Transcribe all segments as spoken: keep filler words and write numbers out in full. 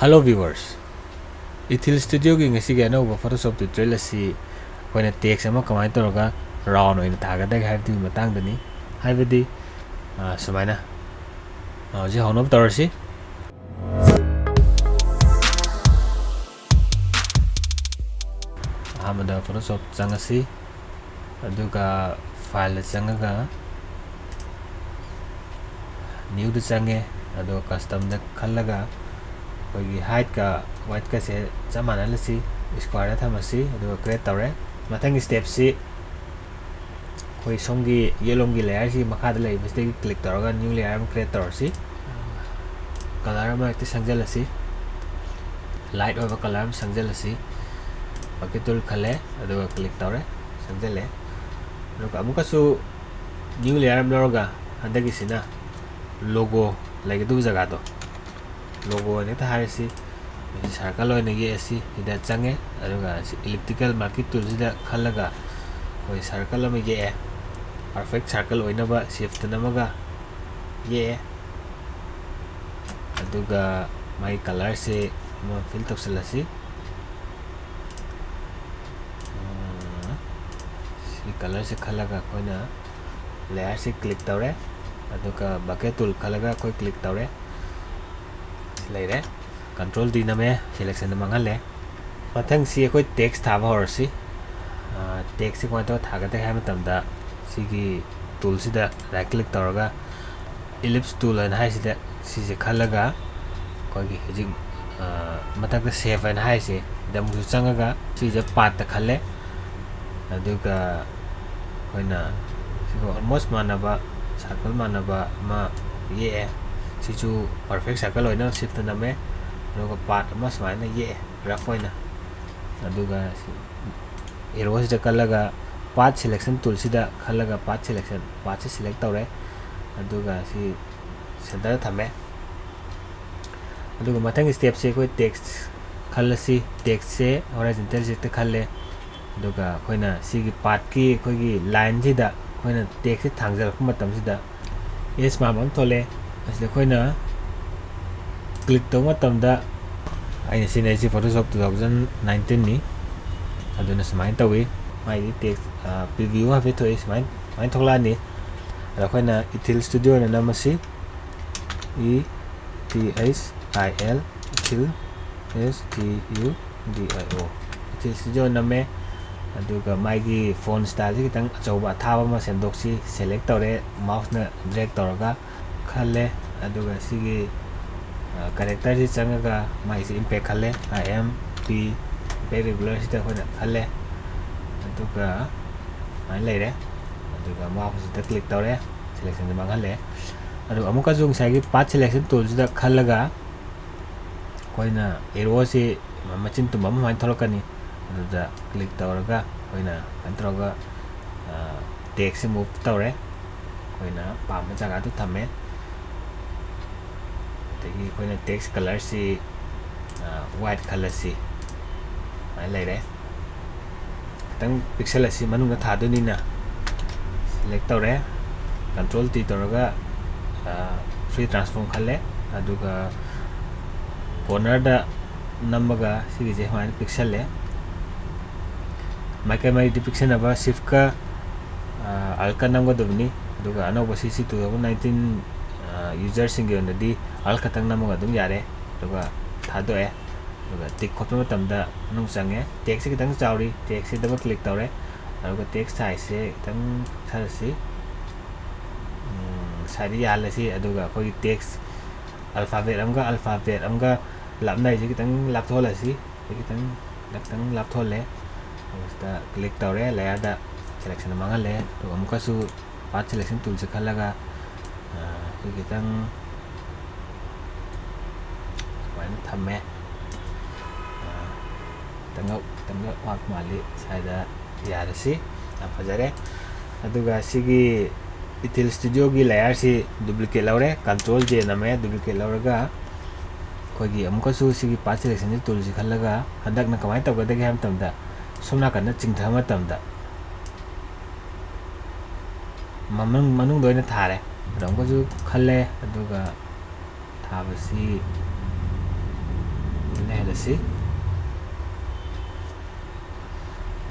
Hello viewers, Ethil Studioꯒꯤ ꯉꯁꯤꯒꯤ ꯑꯅꯧꯕ Photoshop tutorial ꯑꯁꯤ ꯑꯩꯈꯣꯏꯅ text ꯑꯃ ꯀꯃꯥꯏꯅ ꯇꯧꯔꯒ round ꯑꯣꯏꯅ ꯊꯥꯒꯗꯒꯦ ꯍꯥꯏꯕꯗꯨꯒꯤ ꯃꯇꯥꯡꯗꯅꯤ꯫ ꯍꯥꯏꯕꯗꯤ, ꯑ, ꯁꯨꯃꯥꯏꯅ, ꯑ, ꯍꯧꯖꯤꯛ ꯍꯧꯅꯕ ꯇꯧꯔꯁꯤ꯫ ꯑꯍꯥꯟꯕꯗ Photoshop ꯆꯪꯉꯁꯤ꯫ ꯑꯗꯨꯒ fileꯗ ꯆꯪꯉꯒ newꯗ ꯆꯪꯉꯦ꯫ ꯑꯗꯨꯒ customꯗ ꯈꯜꯂꯒ ꯑꯩꯈꯣꯏꯒꯤ heightꯀ widthꯀꯁꯦ ꯆꯞ ꯃꯥꯟꯅꯍꯜꯂꯁꯤ, squareꯗ ꯊꯝꯃꯁꯤ꯫ ꯑꯗꯨꯒ create ꯇꯧꯔꯦ꯫ ꯃꯊꯪꯒꯤ stepꯁꯤ ꯑꯩꯈꯣꯏ ꯁꯣꯝꯒꯤ ꯌꯦꯠꯂꯣꯝꯒꯤ layerꯁꯤ ꯃꯈꯥꯗ ꯂꯩꯕꯁꯤꯗꯒꯤ click ꯇꯧꯔꯒ new layer ꯑꯃ create ꯇꯧꯔꯁꯤ꯫ Color ꯑꯃ ꯍꯦꯛꯇ ꯁꯪꯖꯜꯂꯁꯤ, light ꯑꯣꯏꯕ color ꯑꯃ ꯁꯪꯖꯜꯂꯁꯤ꯫ Bucket tool ꯈꯜꯂꯦ, ꯑꯗꯨꯒ click ꯇꯧꯔꯦ, ꯁꯪꯖꯜꯂꯦ꯫ ꯑꯗꯨꯒ ꯑꯃꯨꯛꯀꯁꯨ new layer ꯑꯃ ꯂꯧꯔꯒ ꯍꯟꯗꯛꯀꯤꯁꯤꯅ logo ꯂꯩꯒꯗꯧꯕ ꯖꯒꯥꯗꯣ, logo ꯑꯣꯏꯅ ꯍꯦꯛꯇ ꯍꯥꯏꯔꯁꯤ꯫ ꯃꯁꯤ circle ꯑꯣꯏꯅ ꯌꯦꯛꯑꯁꯤ꯫ ꯁꯤꯗ ꯆꯪꯉꯦ, ꯑꯗꯨꯒ ꯁꯤ elliptical marquee toolꯁꯤꯗ ꯈꯜꯂꯒ ꯑꯩꯈꯣꯏ circle ꯑꯃ ꯌꯦꯛꯑꯦ꯫ Perfect circle ꯑꯣꯏꯅꯕ shift ꯅꯝꯃꯒ ꯌꯦꯛꯑꯦ꯫ ꯑꯗꯨꯒ ꯃꯥꯒꯤ colorꯁꯦ ꯑꯃ fill ꯇꯧꯁꯜꯂꯁꯤ꯫ ꯑꯥ, ꯁꯤ colorꯁꯦ ꯈꯜꯂꯒ ꯑꯩꯈꯣꯏꯅ layerꯁꯦ click ꯇꯧꯔꯦ, ꯑꯗꯨꯒ bucket tool ꯈꯜꯂꯒ ꯑꯩꯈꯣꯏ click ꯇꯧꯔꯦ꯫ ꯁꯤ ꯂꯩꯔꯦ꯫ Control D ꯅꯝꯃꯦ, selectionꯗ ꯃꯥꯡꯍꯜꯂꯦ꯫ ꯃꯊꯪꯁꯤ ꯑꯩꯈꯣꯏ text ꯊꯥꯕ ꯍꯧꯔꯁꯤ꯫ ꯑꯥ, textꯁꯤ ꯀꯃꯥꯏꯅ ꯇꯧꯔ ꯊꯥꯒꯗꯒꯦ ꯍꯥꯏꯕ ꯃꯇꯝꯗ, ꯁꯤꯒꯤ toolꯁꯤꯗ right click ꯇꯧꯔꯒ ellipse tool ꯍꯥꯏꯅ ꯍꯥꯏꯁꯤꯗ ꯁꯤꯁꯦ ꯈꯜꯂꯒ ꯑꯩꯈꯣꯏꯒꯤ ꯍꯧꯖꯤꯛ, ꯑꯥ, ꯃꯊꯛꯇ shape ꯍꯥꯏꯅ ꯍꯥꯏꯔꯤꯁꯦ ꯁꯤꯗ ꯑꯃꯨꯛꯁꯨ ꯆꯪꯉꯒ ꯁꯤꯁꯦ pathꯇ ꯈꯜꯂꯦ꯫ ꯑꯗꯨꯒ ꯑꯩꯈꯣꯏꯅ ꯁꯤꯒ almost ꯃꯥꯟꯅꯕ circle ꯃꯥꯟꯅꯕ ꯑꯃ ꯌꯦꯛꯑꯦ꯫ ꯁꯤꯁꯨ perfect circle ꯑꯣꯏꯅ shiftꯇ ꯅꯝꯃꯦ꯫ ꯑꯗꯨꯒ path ꯑꯃ ꯁꯨꯃꯥꯏꯅ ꯌꯦꯛꯑꯦ rough ꯑꯣꯏꯅ꯫ ꯑꯗꯨꯒ ꯁꯤ arrowꯁꯤꯗ ꯀꯜꯂꯒ path selection toolꯁꯤꯗ ꯈꯜꯂꯒ path selection, pathꯁꯤ select ꯇꯧꯔꯦ꯫ ꯑꯗꯨꯒ ꯁꯤ centerꯗ ꯊꯝꯃꯦ꯫ ꯑꯗꯨꯒ ꯃꯊꯪꯒꯤ stepꯁꯦ ꯑꯩꯈꯣꯏ text ꯈꯜꯂꯁꯤ꯫ Textꯁꯦ horizontal shiftꯇ ꯈꯜꯂꯦ꯫ ꯑꯗꯨꯒ ꯑꯩꯈꯣꯏꯅ ꯁꯤꯒꯤ pathꯀꯤ ꯑꯩꯈꯣꯏꯒꯤ lineꯁꯤꯗ ꯑꯩꯈꯣꯏꯅ textꯁꯦ ꯊꯥꯡꯖꯔꯛꯄ ꯃꯇꯝꯁꯤꯗ S ꯃꯥꯟꯕ ꯑꯃ ꯊꯣꯛꯂꯛꯑꯦ꯫ ꯑꯁꯤꯗ ꯑꯩꯈꯣꯏꯅ click ꯇꯧꯕ ꯃꯇꯝꯗ ꯑꯩꯅ ꯁꯤꯖꯤꯟꯅꯔꯤꯁꯤ Photoshop two thousand nineteen ꯅꯤ꯫ ꯑꯗꯨꯅ ꯁꯨꯃꯥꯏꯅ ꯇꯧꯏ꯫ ꯃꯥꯏꯗꯤ text, preview ꯍꯥꯏꯐꯦꯠ ꯊꯣꯛꯏ, ꯁꯨꯃꯥꯏꯅ, ꯁꯨꯃꯥꯏꯅ ꯊꯣꯛꯂꯛꯑꯅꯤ꯫ ꯑꯗꯣ ꯑꯩꯈꯣꯏꯅ Ethil Studio ꯑꯣꯏꯅ ꯅꯝꯃꯁꯤ꯫ E T H I L, Ethil, S T U D I O, Ethil Studio ꯅꯝꯃꯦ꯫ ꯑꯗꯨꯒ ꯃꯥꯒꯤ font styleꯁꯤ ꯈꯤꯇꯪ ꯑꯆꯧꯕ ꯑꯊꯥꯕ ꯑꯃ ꯁꯦꯝꯗꯣꯛꯁꯤ꯫ Select ꯇꯧꯔꯦ, mouseꯅ drag ꯇꯧꯔꯒ ꯈꯜꯂꯦ꯫ ꯑꯗꯨꯒ ꯁꯤꯒꯤ characterꯁꯤ ꯆꯪꯉꯒ ꯃꯥꯒꯤꯁꯤ impact ꯈꯜꯂꯦ꯫ I M P impact regularꯁꯤꯗ ꯑꯩꯈꯣꯏꯅ ꯈꯜꯂꯦ꯫ ꯑꯗꯨꯒ ꯁꯨꯃꯥꯏꯅ ꯂꯩꯔꯦ꯫ ꯑꯗꯨꯒ mouseꯁꯤꯗ click ꯇꯧꯔꯦ, selectionꯁꯦ ꯃꯥꯡꯍꯜꯂꯦ꯫ ꯑꯗꯨꯒ ꯑꯃꯨꯛꯀꯁꯨ ꯉꯁꯥꯏꯒꯤ path selection toolꯁꯤꯗ ꯈꯜꯂꯒ ꯑꯩꯈꯣꯏꯅ arrowꯁꯤ ꯃꯆꯤꯟ ꯇꯨꯝꯕ ꯑꯃ ꯁꯨꯃꯥꯏꯅ ꯊꯣꯛꯂꯛꯀꯅꯤ꯫ ꯑꯗꯨꯗ click ꯇꯧꯔꯒ ꯑꯩꯈꯣꯏꯅ ꯁꯨꯃꯥꯏꯅ ꯇꯧꯔꯒ textꯁꯤ move ꯇꯧꯔꯦ꯫ ꯑꯩꯈꯣꯏꯅ ꯄꯥꯝꯕ ꯖꯒꯥꯗꯨ ꯊꯝꯃꯦ꯫ ꯑꯗꯒꯤ ꯑꯩꯈꯣꯏꯅ text colorꯁꯤ white ꯈꯜꯂꯁꯤ꯫ ꯁꯨꯃꯥꯏꯅ ꯂꯩꯔꯦ꯫ ꯈꯤꯇꯪ ꯄꯤꯛꯁꯜꯂꯁꯤ, ꯃꯅꯨꯡꯗ ꯊꯥꯗꯣꯏꯅꯤꯅ꯫ Select ꯇꯧꯔꯦ, Control T ꯇꯧꯔꯒ free transform ꯈꯜꯂꯦ꯫ ꯑꯗꯨꯒ cornerꯗ ꯅꯝꯃꯒ ꯁꯤꯒꯤꯁꯦ ꯁꯨꯃꯥꯏꯅ ꯄꯤꯛꯁꯜꯂꯦ꯫ ꯃꯥꯏꯀꯩ ꯃꯔꯤꯗꯤ ꯄꯤꯛꯁꯟꯅꯕ shiftꯀ Altꯀ ꯅꯝꯒꯗꯕꯅꯤ꯫ ꯑꯗꯨꯒ ꯑꯅꯧꯕ ꯁꯤ ꯁꯤ two thousand nineteen userꯁꯤꯡꯒꯤ ꯑꯣꯏꯅꯗꯤ Alt ꯈꯛꯇꯪ ꯅꯝꯃꯒ ꯑꯗꯨꯝ ꯌꯥꯔꯦ꯫ ꯑꯗꯨꯒ ꯊꯥꯗꯣꯛꯑꯦ꯫ ꯑꯗꯨꯒ tick ꯈꯣꯠꯄ ꯃꯇꯝꯗ ꯃꯅꯨꯡ ꯆꯪꯉꯦ꯫ Textꯁꯦ ꯈꯤꯇꯪ ꯆꯥꯎꯔꯤ, textꯁꯦ double click ꯇꯧꯔꯦ꯫ ꯑꯗꯨꯒ text sizeꯁꯦ ꯈꯤꯇꯪ ꯄꯤꯛꯊꯔꯁꯤ꯫ ꯁꯥꯏꯗ ꯌꯥꯍꯜꯂꯁꯤ꯫ ꯑꯗꯨꯒ ꯑꯩꯈꯣꯏꯒꯤ text alphabet ꯑꯃꯒ alphabet ꯑꯃꯒ ꯂꯥꯞꯅꯔꯤꯁꯦ ꯈꯤꯇꯪ ꯂꯥꯞꯊꯣꯛꯍꯜꯂꯁꯤ꯫ ꯁꯤ ꯈꯤꯇꯪ, ꯈꯤꯇꯪ ꯂꯥꯞꯊꯣꯛꯍꯜꯂꯦ꯫ ꯑꯗꯨꯒ ꯁꯤꯗ click ꯇꯧꯔꯦ, layerꯗ selection ꯃꯥꯡꯍꯜꯂꯦ꯫ ꯑꯗꯨꯒ ꯑꯃꯨꯛꯀꯁꯨ path selection toolꯁꯦ ꯈꯜꯂꯒ ꯁꯤ ꯈꯤꯇꯪ ꯁꯨꯃꯥꯏꯅ ꯊꯝꯃꯦ꯫ ꯈꯤꯇꯪꯒ, ꯈꯤꯇꯪꯒ ꯋꯥꯠꯄ ꯃꯥꯜꯂꯤ꯫ ꯁ꯭ꯋꯥꯏꯗ ꯌꯥꯔꯁꯤ꯫ ꯌꯥꯝ ꯐꯖꯔꯦ꯫ ꯑꯗꯨꯒ ꯁꯤꯒꯤ Ethil Studioꯒꯤ layerꯁꯤ duplicate ꯂꯧꯔꯦ, Control J ꯅꯝꯃꯦ꯫ Duplicate ꯂꯧꯔꯒ ꯑꯩꯈꯣꯏꯒꯤ ꯑꯃꯨꯛꯀꯁꯨ ꯁꯤꯒꯤ path selection toolꯁꯤ ꯈꯜꯂꯒ ꯍꯟꯗꯛꯅ ꯀꯃꯥꯏꯅ ꯇꯧꯒꯗꯒꯦ ꯍꯥꯏꯕ ꯃꯇꯝꯗ, ꯁꯣꯝ ꯅꯥꯀꯟꯗ ꯆꯤꯡꯊꯕ ꯃꯇꯝꯗ ꯃꯅꯨꯡ, ꯃꯅꯨꯡꯗ ꯑꯣꯏꯅ ꯊꯥꯔꯦ꯫ ꯑꯗꯣ ꯑꯃꯨꯛꯀꯁꯨ ꯈꯜꯂꯦ꯫ ꯑꯗꯨꯒ ꯊꯥꯕꯁꯤ ꯑꯁꯤ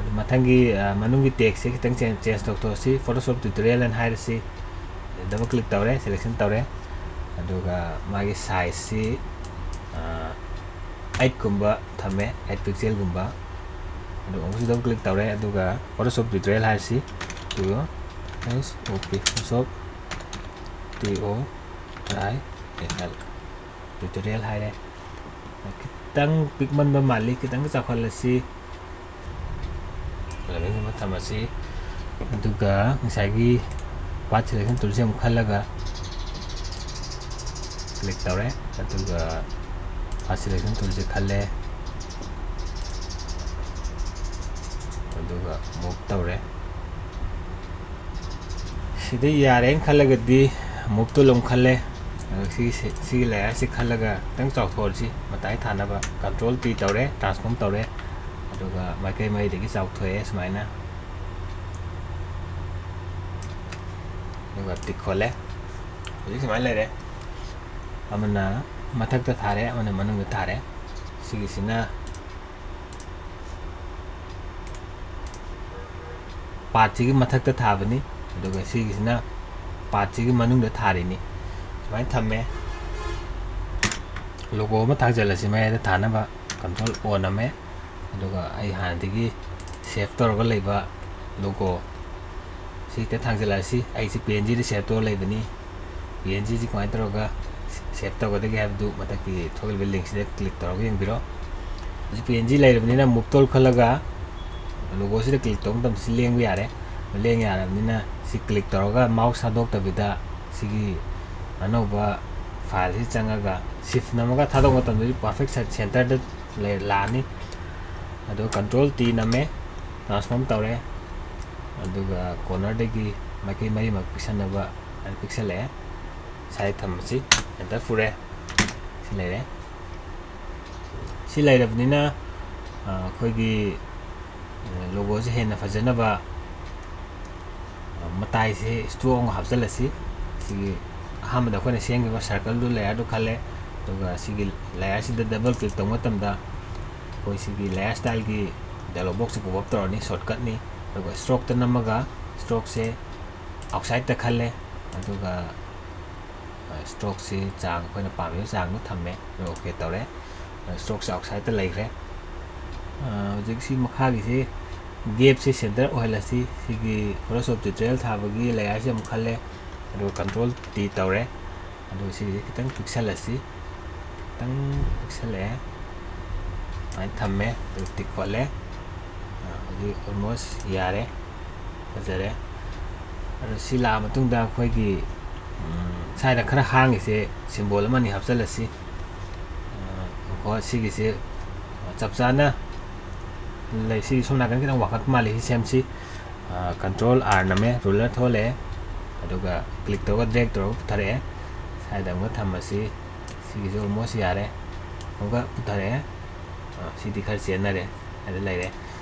ꯑꯗꯨ ꯃꯊꯪꯒꯤ, ꯑ, ꯃꯅꯨꯡꯒꯤ ꯇꯦꯛꯁꯁꯦ ꯈꯤꯇꯪ ꯆꯦꯟ-, ꯆꯦꯟꯖ ꯇꯧꯊꯣꯛꯑꯁꯤ꯫ Photoshop tutorial ꯑꯅ ꯍꯥꯏꯔꯁꯤ꯫ ꯗꯕꯜ ꯀ꯭ꯂꯤꯛ ꯇꯧꯔꯦ, ꯁꯦꯂꯦꯛꯁꯟ ꯇꯧꯔꯦ꯫ ꯑꯗꯨꯒ ꯃꯥꯒꯤ ꯁꯥꯏꯖꯁꯤ, ꯑ, ꯑꯩꯠꯀꯨꯝꯕ ꯊꯝꯃꯦ, ꯑꯩꯠ ꯄꯤꯛꯁꯦꯜꯒꯨꯝꯕ꯫ ꯑꯗꯨꯒ ꯑꯃꯨꯛꯁꯨ ꯗꯕꯜ ꯀ꯭ꯂꯤꯛ ꯇꯧꯔꯦ꯫ ꯑꯗꯨꯒ Photoshop tutorial ꯍꯥꯏꯔꯁꯤ꯫ T O, S O P, Photoshop, T O R I A L, tutorial ꯍꯥꯏꯔꯦ꯫ ꯈꯤꯇꯪ ꯄꯤꯛꯃꯟꯕ ꯃꯥꯜꯂꯤ, ꯈꯤꯇꯪ ꯆꯥꯎꯈꯠꯂꯁꯤ꯫ Level ꯑꯃ ꯊꯝꯃꯁꯤ꯫ ꯑꯗꯨꯒ ꯉꯁꯥꯏꯒꯤ path selection toolꯁꯦ ꯑꯃꯨꯛ ꯈꯜꯂꯒ click ꯇꯧꯔꯦ꯫ ꯑꯗꯨꯒ path selection toolꯁꯦ ꯈꯜꯂꯦ꯫ ꯑꯗꯨꯒ move ꯇꯧꯔꯦ꯫ ꯁꯤꯗ ꯌꯥꯔꯦꯅ ꯈꯜꯂꯒꯗꯤ move tool ꯑꯃꯨꯛ ꯈꯜꯂꯦ꯫ ꯑꯗꯣ ꯁꯤꯒꯤ, ꯁꯤꯒꯤ layerꯁꯤ ꯈꯜꯂꯒ ꯈꯤꯇꯪ ꯆꯥꯎꯊꯣꯛꯑꯁꯤ, ꯃꯇꯥꯏ ꯊꯥꯅꯕ꯫ Control T ꯇꯧꯔꯦ, transform ꯇꯧꯔꯦ꯫ ꯑꯗꯨꯒ ꯃꯥꯏꯀꯩ ꯃꯔꯤꯗꯒꯤ ꯆꯥꯎꯊꯣꯛꯑꯦ ꯁꯨꯃꯥꯏꯅ꯫ ꯑꯗꯨꯒ tick ꯈꯣꯠꯂꯦ꯫ ꯍꯧꯖꯤꯛ ꯁꯨꯃꯥꯏꯅ ꯂꯩꯔꯦ꯫ ꯑꯃꯅ ꯃꯊꯛꯇ ꯊꯥꯔꯦ, ꯑꯃꯅ ꯃꯅꯨꯡꯗ ꯊꯥꯔꯦ꯫ ꯁꯤꯒꯤꯁꯤꯅ pathꯁꯤꯒꯤ ꯃꯊꯛꯇ ꯊꯥꯕꯅꯤ, ꯑꯗꯨꯒ ꯁꯤꯒꯤꯁꯤꯅ pathꯁꯤꯒꯤ ꯃꯅꯨꯡꯗ ꯊꯥꯔꯤꯅꯤ꯫ ꯁꯨꯃꯥꯏꯅ ꯊꯝꯃꯦ꯫ Logo ꯑꯃ ꯊꯥꯖꯤꯜꯂꯁꯤ ꯃꯌꯥꯏꯗ ꯊꯥꯅꯕ꯫ Control O ꯅꯝꯃꯦ꯫ ꯑꯗꯨꯒ ꯑꯩ ꯍꯥꯟꯅꯗꯒꯤ save ꯇꯧꯔꯒ ꯂꯩꯕ logo ꯁꯤ ꯍꯦꯛꯇ ꯊꯥꯡꯖꯜꯂꯛꯑꯁꯤ꯫ ꯑꯩꯁꯤ P N Gꯗ save ꯇꯧꯔ ꯂꯩꯕꯅꯤ꯫ P N Gꯁꯤ ꯀꯃꯥꯏꯅ ꯇꯧꯔꯒ save ꯇꯧꯒꯗꯒꯦ ꯍꯥꯏꯕꯗꯨ ꯃꯊꯛꯀꯤ ꯊꯣꯛꯂꯤꯕ linkꯁꯤꯗ click ꯇꯧꯔꯒ ꯌꯦꯡꯕꯤꯔꯣ꯫ ꯍꯧꯖꯤꯛ P N G ꯂꯩꯔꯕꯅꯤꯅ move tool ꯈꯜꯂꯒ logoꯁꯤꯗ click ꯇꯧꯕ ꯃꯇꯝꯗ ꯁꯤ ꯂꯦꯡꯕ ꯌꯥꯔꯦ꯫ ꯂꯦꯡ ꯌꯥꯔꯕꯅꯤꯅ ꯁꯤ click ꯇꯧꯔꯒ mouse ꯊꯥꯗꯣꯛꯇꯕꯤꯗ ꯁꯤꯒꯤ ꯑꯅꯧꯕ fileꯁꯤ ꯆꯪꯉꯒ shift ꯅꯝꯃꯒ ꯊꯥꯗꯣꯛꯄ ꯃꯇꯝꯗꯗꯤ perfect centerꯗ ꯂꯩ-, ꯂꯥꯛꯑꯅꯤ꯫ ꯑꯗꯨꯒ Control T ꯅꯝꯃꯦ, transform ꯇꯧꯔꯦ꯫ ꯑꯗꯨꯒ cornerꯗꯒꯤ ꯃꯥꯏꯀꯩ ꯃꯔꯤꯃꯛ ꯄꯤꯛꯁꯟꯅꯕ ꯑꯗꯨꯃꯥꯏꯅ ꯄꯤꯛꯁꯜꯂꯛꯑꯦ꯫ ꯁ꯭ꯋꯥꯏꯗ ꯊꯝꯃꯁꯤ, enter ꯐꯨꯔꯦ꯫ ꯁꯤ ꯂꯩꯔꯦ꯫ ꯁꯤ ꯂꯩꯔꯕꯅꯤꯅ, ꯑ, ꯑꯩꯈꯣꯏꯒꯤ, ꯑ, logoꯁꯦ ꯍꯦꯟꯅ ꯐꯖꯅꯕ, ꯑ, ꯃꯇꯥꯏꯁꯦ stroke ꯑꯃ ꯍꯥꯞꯆꯤꯜꯂꯁꯤ꯫ ꯁꯤꯒꯤ ꯑꯍꯥꯟꯕꯗ ꯑꯩꯈꯣꯏꯅ ꯁꯦꯝꯈꯤꯕ circleꯗꯨ layerꯗꯨ ꯈꯜꯂꯦ꯫ ꯑꯗꯨꯒ ꯁꯤꯒꯤ ꯂꯦꯌꯔꯁꯤꯗ ꯗꯕꯜ ꯀ꯭ꯂꯤꯛ ꯇꯧꯕ ꯃꯇꯝꯗ ꯑꯩꯈꯣꯏ ꯁꯤꯒꯤ ꯂꯦꯌꯔ ꯁ꯭ꯇꯥꯏꯜꯒꯤ ꯗꯥꯏꯂꯣꯛ ꯕꯣꯛꯁꯁꯦ ꯄꯣꯞ ꯑꯞ ꯇꯧꯔꯅꯤ, ꯁꯣꯔꯠꯀꯠꯅꯤ꯫ ꯑꯗꯨꯒ ꯁ꯭ꯇ꯭ꯔꯣꯛꯇ ꯅꯝꯃꯒ ꯁ꯭ꯇ꯭ꯔꯣꯛꯁꯦ ꯑꯥꯎꯠꯁꯥꯏꯗꯠꯇ ꯈꯜꯂꯦ꯫ ꯑꯗꯨꯒ ꯁ꯭ꯇ꯭ꯔꯣꯛꯁꯤ ꯆꯥꯡ ꯑꯩꯈꯣꯏꯅ ꯄꯥꯝꯃꯤꯕ ꯆꯥꯡꯗꯣ ꯊꯝꯃꯦ꯫ ꯑꯗꯨꯒ ꯑꯣꯀꯦ ꯇꯧꯔꯦ꯫ ꯁ꯭ꯇ꯭ꯔꯣꯛꯁꯦ ꯑꯥꯎꯠꯁꯥꯏꯗꯠꯇ ꯂꯩꯈ꯭ꯔꯦ꯫ ꯍꯧꯖꯤꯛ ꯁꯤ ꯃꯈꯥꯒꯤꯁꯤ ꯒꯦꯞꯁꯤ ꯁꯦꯟꯇꯔ ꯑꯣꯏꯍꯜꯂꯁꯤ꯫ ꯁꯤꯒꯤ Photoshop tutorial ꯊꯥꯕꯒꯤ ꯂꯦꯌꯔꯁꯤ ꯑꯃꯨꯛ ꯈꯜꯂꯦ꯫ ꯑꯗꯨꯒ Control T ꯇꯧꯔꯦ꯫ ꯑꯗꯨꯒ ꯁꯤꯒꯤꯁꯦ ꯈꯤꯇꯪ ꯄꯤꯛꯁꯜꯂꯁꯤ꯫ ꯈꯤꯇꯪ ꯄꯤꯛꯁꯜꯂꯛꯑꯦ꯫ ꯑꯗꯨꯃꯥꯏꯅ ꯊꯝꯃꯦ꯫ ꯑꯗꯨꯒ ꯇꯤꯛ ꯈꯣꯠꯂꯦ꯫ ꯑ, ꯍꯧꯖꯤꯛ almost ꯌꯥꯔꯦ꯫ ꯐꯖꯔꯦ꯫ ꯑꯗꯣ ꯁꯤ ꯂꯥꯛꯑ ꯃꯇꯨꯡꯗ ꯑꯩꯈꯣꯏꯒꯤ, ꯎꯝ, ꯁ꯭ꯋꯥꯏꯗ ꯈꯔ ꯍꯥꯡꯉꯤꯁꯦ symbol ꯑꯃꯅꯤ ꯍꯥꯞꯆꯤꯜꯂꯁꯤ꯫ ꯑ, ꯉꯥꯏꯈꯣ, ꯁꯤꯒꯤꯁꯦ ꯆꯞ ꯆꯥꯅ ꯂꯩ꯫ ꯁꯤ ꯁꯣꯝ ꯅꯥꯀꯟ ꯈꯤꯇꯪ ꯋꯥꯡꯈꯠꯄ ꯃꯥꯜꯂꯤ ꯁꯤ ꯁꯦꯝꯁꯤ꯫ ꯑ, Control R ꯅꯝꯃꯦ, ruler ꯊꯣꯛꯂꯛꯑꯦ꯫ ꯑꯗꯨꯒ click ꯇꯧꯔꯒ drag ꯇꯧꯔꯒ ꯄꯨꯊꯔꯛꯑꯦ꯫ ꯁ꯭ꯋꯥꯏꯗ ꯑꯃꯨꯛ ꯊꯝꯃꯁꯤ꯫ ꯁꯤꯒꯤꯁꯨ almost ꯌꯥꯔꯦ꯫ ꯑꯃꯨꯛꯀ ꯄꯨꯊꯔꯛꯑꯦ꯫ ꯑ, ꯁꯤꯗꯤ ꯈꯔ ꯆꯦꯟꯅꯔꯦ꯫ ꯑꯗꯨ ꯂꯩꯔꯦ꯫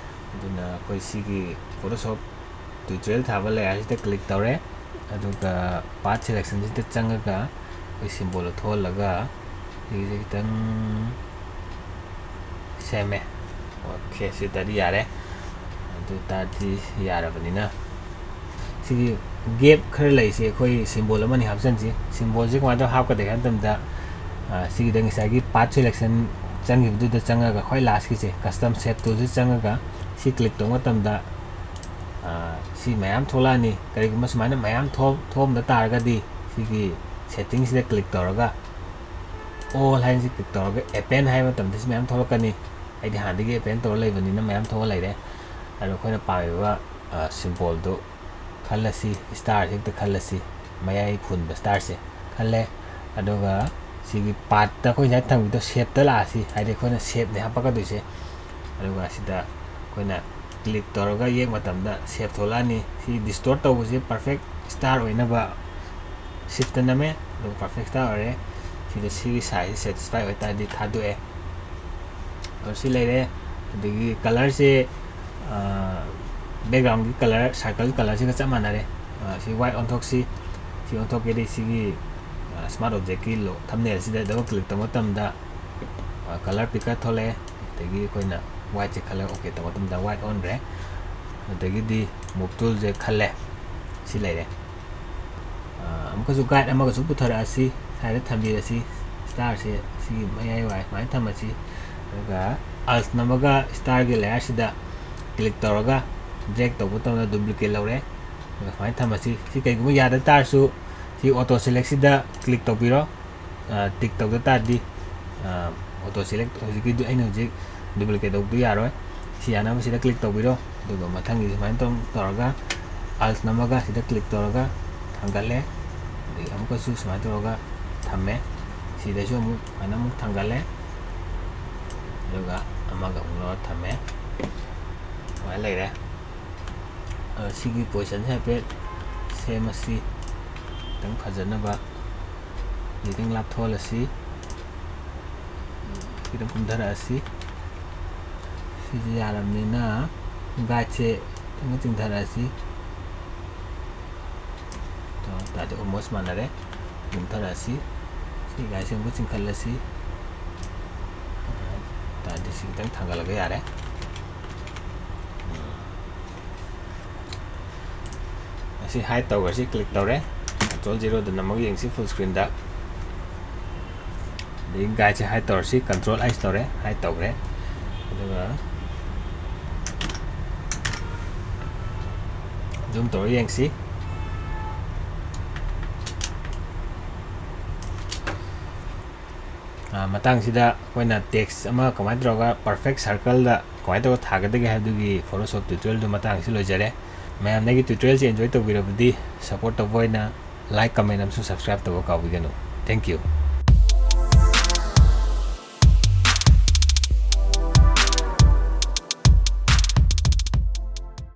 ꯑꯗꯨꯅ ꯑꯩꯈꯣꯏ ꯁꯤꯒꯤ Photoshop tutorial ꯊꯥꯕ ꯂꯦꯌꯔꯁꯤꯗ click ꯇꯧꯔꯦ꯫ ꯑꯗꯨꯒ path selectionꯁꯤꯗ ꯆꯪꯉꯒ ꯑꯩꯈꯣꯏ symbol ꯊꯣꯛꯍꯜꯂꯒ ꯁꯤꯒꯤꯁꯦ ꯈꯤꯇꯪ ꯁꯦꯝꯃꯦ꯫ ꯑꯣꯀꯦ, ꯁꯤ ꯇꯥꯔꯗꯤ ꯌꯥꯔꯦ꯫ ꯑꯗꯨ ꯇꯥꯔꯗꯤ ꯌꯥꯔꯕꯅꯤꯅ ꯁꯤꯒꯤ gap ꯈꯔ ꯂꯩꯁꯦ ꯑꯩꯈꯣꯏ symbol ꯑꯃꯅꯤ ꯍꯥꯞꯆꯤꯟꯁꯤ꯫ Symbolꯁꯦ ꯀꯃꯥꯏꯅ ꯇꯧꯔ ꯍꯥꯞꯀꯗꯒꯦ ꯍꯥꯏꯕ ꯃꯇꯝꯗ, ꯑ, ꯁꯤꯒꯤꯗ ꯉꯁꯥꯏꯒꯤ path selection ꯆꯪꯈꯤꯕꯗꯨꯗ ꯆꯪꯉꯒ ꯈ꯭ꯋꯥꯏ lastꯀꯤꯁꯦ custom shape toolꯁꯤ ꯆꯪꯉꯒ ꯁꯤ click ꯇꯧꯕ ꯃꯇꯝꯗ, ꯑ, ꯁꯤ ꯃꯌꯥꯝ ꯊꯣꯛꯂꯛꯑꯅꯤ꯫ ꯀꯔꯤꯒꯨꯝꯕ ꯁꯨꯃꯥꯏꯅ ꯃꯌꯥꯝ ꯊꯣꯛ-, ꯊꯣꯛꯑꯝꯗ ꯇꯥꯔꯒꯗꯤ ꯁꯤꯒꯤ settingꯁꯤꯗ click ꯇꯧꯔꯒ all ꯍꯥꯏꯅꯁꯤ click ꯇꯧꯔꯒ append ꯍꯥꯏꯕ ꯃꯇꯝꯗ ꯁꯤ ꯃꯌꯥꯝ ꯊꯣꯛꯂꯛꯀꯅꯤ꯫ ꯑꯩꯗꯤ ꯍꯥꯟꯅꯗꯒꯤ append ꯇꯧꯔ ꯂꯩꯕꯅꯤꯅ ꯃꯌꯥꯝ ꯊꯣꯛꯑ ꯂꯩꯔꯦ꯫ ꯑꯗꯣ ꯑꯩꯈꯣꯏꯅ ꯄꯥꯝꯃꯤꯕ, ꯑ, symbolꯗꯨ ꯈꯜꯂꯁꯤ, starꯁꯦ ꯍꯦꯛꯇ ꯈꯜꯂꯁꯤ, ꯃꯌꯥꯏ ꯐꯨꯟꯕ starꯁꯦ ꯈꯜꯂꯦ꯫ ꯑꯗꯨꯒ ꯁꯤꯒꯤ pathꯇ ꯑꯩꯈꯣꯏ ꯉꯁꯥꯏ ꯊꯝꯈꯤꯕꯗꯣ shapeꯇ ꯂꯥꯛꯑꯁꯤ, ꯍꯥꯏꯗꯤ ꯑꯩꯈꯣꯏꯅ shapeꯅꯦ ꯍꯥꯞꯄꯛꯀꯗꯣꯏꯁꯦ꯫ ꯑꯗꯨꯒ ꯁꯤꯗ ꯑꯩꯈꯣꯏꯅ click ꯇꯧꯔꯒ ꯌꯦꯛ ꯃꯇꯝꯗ shape ꯊꯣꯛꯂꯛꯑꯅꯤ꯫ ꯁꯤ distort ꯇꯧꯕꯁꯦ perfect star ꯑꯣꯏꯅꯕ shiftꯇ ꯅꯝꯃꯦ, ꯑꯗꯨꯒ perfect star ꯑꯣꯏꯔꯦ꯫ ꯁꯤꯗ ꯁꯤꯒꯤ sizeꯁꯦ satisfy ꯑꯣꯏꯇꯥꯔꯗꯤ ꯊꯥꯗꯣꯛꯑꯦ꯫ ꯑꯗꯣ ꯁꯤ ꯂꯩꯔꯦ꯫ ꯑꯗꯒꯤ colorꯁꯦ, ꯑ, backgroundꯒꯤ color, circle colorꯁꯤꯒ ꯆꯞ ꯃꯥꯟꯅꯔꯦ꯫ ꯑ, ꯁꯤ white ꯑꯣꯟꯊꯣꯛꯁꯤ꯫ ꯁꯤ ꯑꯣꯟꯊꯣꯛꯀꯦꯗꯤ ꯁꯤꯒꯤ, ꯑ, Smart Objectꯀꯤ ꯂꯣ ꯊꯝꯅꯦꯜ ꯑꯁꯤꯗ ꯗꯕꯜ ꯀ꯭ꯂꯤꯛ ꯇꯧꯕ ꯃꯇꯝꯗ ꯀꯂꯔ ꯄꯤꯀꯔ ꯊꯣꯛꯂꯛꯑꯦ꯫ ꯑꯗꯒꯤ ꯑꯩꯈꯣꯏꯅ ꯋꯥꯏꯠꯁꯦ ꯈꯜꯂꯒ ꯑꯣꯀꯦ ꯇꯧꯕ ꯃꯇꯝꯗ ꯋꯥꯏꯠ ꯑꯣꯟꯈ꯭ꯔꯦ꯫ ꯑꯗꯒꯤꯗꯤ ꯃꯨꯞ ꯇꯨꯜꯁꯦ ꯈꯜꯂꯦ꯫ ꯁꯤ ꯂꯩꯔꯦ꯫ ꯑꯃꯨꯛꯀꯁꯨ ꯒꯥꯏꯗ ꯑꯃꯒꯁꯨ ꯄꯨꯊꯔꯛꯑꯁꯤ꯫ ꯁ꯭ꯋꯥꯏꯗ ꯊꯝꯕꯤꯔꯁꯤ꯫ ꯁ꯭ꯇꯥꯔꯁꯦ ꯁꯤꯒꯤ ꯃꯌꯥꯏ ꯋꯥꯏ ꯁꯨꯃꯥꯏꯅ ꯊꯝꯃꯁꯤ꯫ ꯑꯗꯨꯒ ꯑꯜꯁ ꯅꯝꯃꯒ ꯁ꯭ꯇꯥꯔꯒꯤ ꯂꯦꯌꯔꯁꯤꯗ ꯀ꯭ꯂꯤꯛ ꯇꯧꯔꯒ ꯗ꯭ꯔꯦꯒ ꯇꯧꯕ ꯃꯇꯝꯗ ꯗꯨꯄ꯭ꯂꯤꯀꯦꯠ ꯂꯧꯔꯦ꯫ ꯑꯗꯨꯒ ꯁꯨꯃꯥꯏꯅ ꯊꯝꯃꯁꯤ꯫ ꯁꯤ ꯀꯩꯒꯨꯝꯕ ꯌꯥꯗ ꯇꯥꯔꯁꯨ ꯁꯤ ꯑꯣꯇꯣ ꯁꯦꯂꯦꯛꯁꯤꯗ ꯀ꯭ꯂꯤꯛ ꯇꯧꯕꯤꯔꯣ꯫ ꯇꯤꯛ ꯇꯧꯗ ꯇꯥꯔꯗꯤ ꯑꯣꯇꯣ ꯁꯦꯂꯦꯛ ꯍꯧꯖꯤꯛꯀꯤꯗꯨ ꯑꯩꯅ ꯍꯧꯖꯤꯛ ꯗꯨꯄ꯭ꯂꯤꯀꯦꯠ ꯇꯧꯕꯗꯨ ꯌꯥꯔꯣꯏ꯫ ꯁꯤ ꯌꯥꯅꯕ ꯁꯤꯗ ꯀ꯭ꯂꯤꯛ ꯇꯧꯕꯤꯔꯣ꯫ ꯑꯗꯨꯒ ꯃꯊꯪꯒꯤ ꯁꯨꯃꯥꯏꯅ ꯇꯧ ꯇꯧꯔꯒ ꯑꯜꯁ ꯅꯝꯃꯒ ꯁꯤꯗ ꯀ꯭ꯂꯤꯛ ꯇꯧꯔꯒ ꯊꯥꯡꯒꯠꯂꯦ꯫ ꯑꯗꯒꯤ ꯑꯃꯨꯛꯀꯁꯨ ꯁꯨꯃꯥꯏꯅ ꯇꯧꯔꯒ ꯊꯝꯃꯦ꯫ ꯁꯤꯗꯁꯨ ꯑꯃꯨꯛ ꯁꯨꯃꯥꯏꯅ ꯑꯃꯨꯛ ꯊꯥꯡꯒꯠꯂꯦ꯫ ꯑꯗꯨꯒ ꯑꯃꯒ ꯑꯃꯨꯛ ꯂꯧꯔ ꯊꯝꯃꯦ꯫ ꯁꯨꯃꯥꯏꯅ ꯂꯩꯔꯦ꯫ ꯁꯤꯒꯤ ꯄꯣꯖꯤꯁꯟꯁꯦ ꯍꯥꯏꯐꯦꯠ ꯁꯦꯝꯃꯁꯤ꯫ ꯈꯤꯇꯪ ꯐꯖꯅꯕ ꯈꯤꯇꯪ ꯂꯥꯞꯊꯣꯛꯍꯜꯂꯁꯤ꯫ ꯈꯤꯇꯪ ꯀꯨꯝꯊꯔꯛꯑꯁꯤ꯫ ꯁꯤꯁꯦ ꯌꯥꯔꯕꯅꯤꯅ ꯒꯥꯏꯗꯁꯦ ꯈꯤꯇꯪ ꯆꯤꯡꯊꯔꯛꯑꯁꯤ꯫ ꯇꯥꯔꯗꯤ ꯑꯣꯜꯃꯣꯁ ꯃꯥꯟꯅꯔꯦ꯫ ꯀꯨꯝꯊꯔꯛꯑꯁꯤ꯫ ꯁꯤ ꯒꯥꯏꯗꯁꯦ ꯑꯃꯨꯛꯀ ꯆꯤꯡꯈꯠꯂꯁꯤ꯫ ꯇꯥꯔꯗꯤ ꯁꯤ ꯈꯤꯇꯪ ꯊꯥꯡꯒꯠꯂꯒ ꯌꯥꯔꯦ꯫ ꯑꯁꯤ ꯍꯥꯏꯠ ꯇꯧꯈ꯭ꯔꯁꯤ, ꯀ꯭ꯂꯤꯛ ꯇꯧꯔꯦ꯫ ꯀꯟꯇ꯭ꯔꯣꯜ ꯖꯤꯔꯣꯗ ꯅꯝꯃꯒ ꯌꯦꯡꯁꯤ ꯐꯨꯜ ꯁ꯭ꯀ꯭ꯔꯤꯟꯗ꯫ ꯑꯗꯒꯤ ꯒꯥꯏꯗꯁꯦ ꯍꯥꯏꯠ ꯇꯧꯔꯁꯤ, ꯀꯟꯇ꯭ꯔꯣꯜ ꯑꯩꯁ ꯇꯧꯔꯦ, ꯍꯥꯏꯠ ꯇꯧꯈ꯭ꯔꯦ꯫ ꯑꯗꯨꯒ ꯖꯨꯝ ꯇꯧꯔ ꯌꯦꯡꯁꯤ꯫ ꯃꯇꯥꯡꯁꯤꯗ ꯑꯩꯈꯣꯏꯅ ꯇꯦꯛꯁ ꯑꯃ ꯀꯃꯥꯏꯅ ꯇꯧꯔꯒ ꯄꯔꯐꯦꯛ ꯁꯔꯀꯜꯗ ꯀꯃꯥꯏꯅ ꯇꯧꯔꯒ ꯊꯥꯒꯗꯒꯦ ꯍꯥꯏꯕꯗꯨꯒꯤ ꯐꯣꯇꯣꯁꯣꯞ ꯇ꯭ꯌꯨꯇꯣꯔꯤꯌꯦꯜꯗꯨ ꯃꯇꯥꯡꯁꯤ ꯂꯣꯏꯖꯔꯦ꯫ ꯃꯌꯥꯝꯅ ꯑꯩꯒꯤ ꯇ꯭ꯌꯨꯇꯣꯔꯤꯌꯦꯜꯁꯦ ꯑꯦꯟꯖꯣꯏ ꯇꯧꯕꯤꯔꯕꯗꯤ ꯁꯞꯄꯣꯔꯠ ꯇꯧꯕ ꯑꯣꯏꯅ ꯂꯥꯏꯛ, ꯀꯃꯦꯟ ꯑꯃꯁꯨꯡ ꯁꯕꯁꯀ꯭ꯔꯥꯏꯕ ꯇꯧꯕ ꯀꯥꯎꯕꯤꯒꯅꯨ꯫ Thank you꯫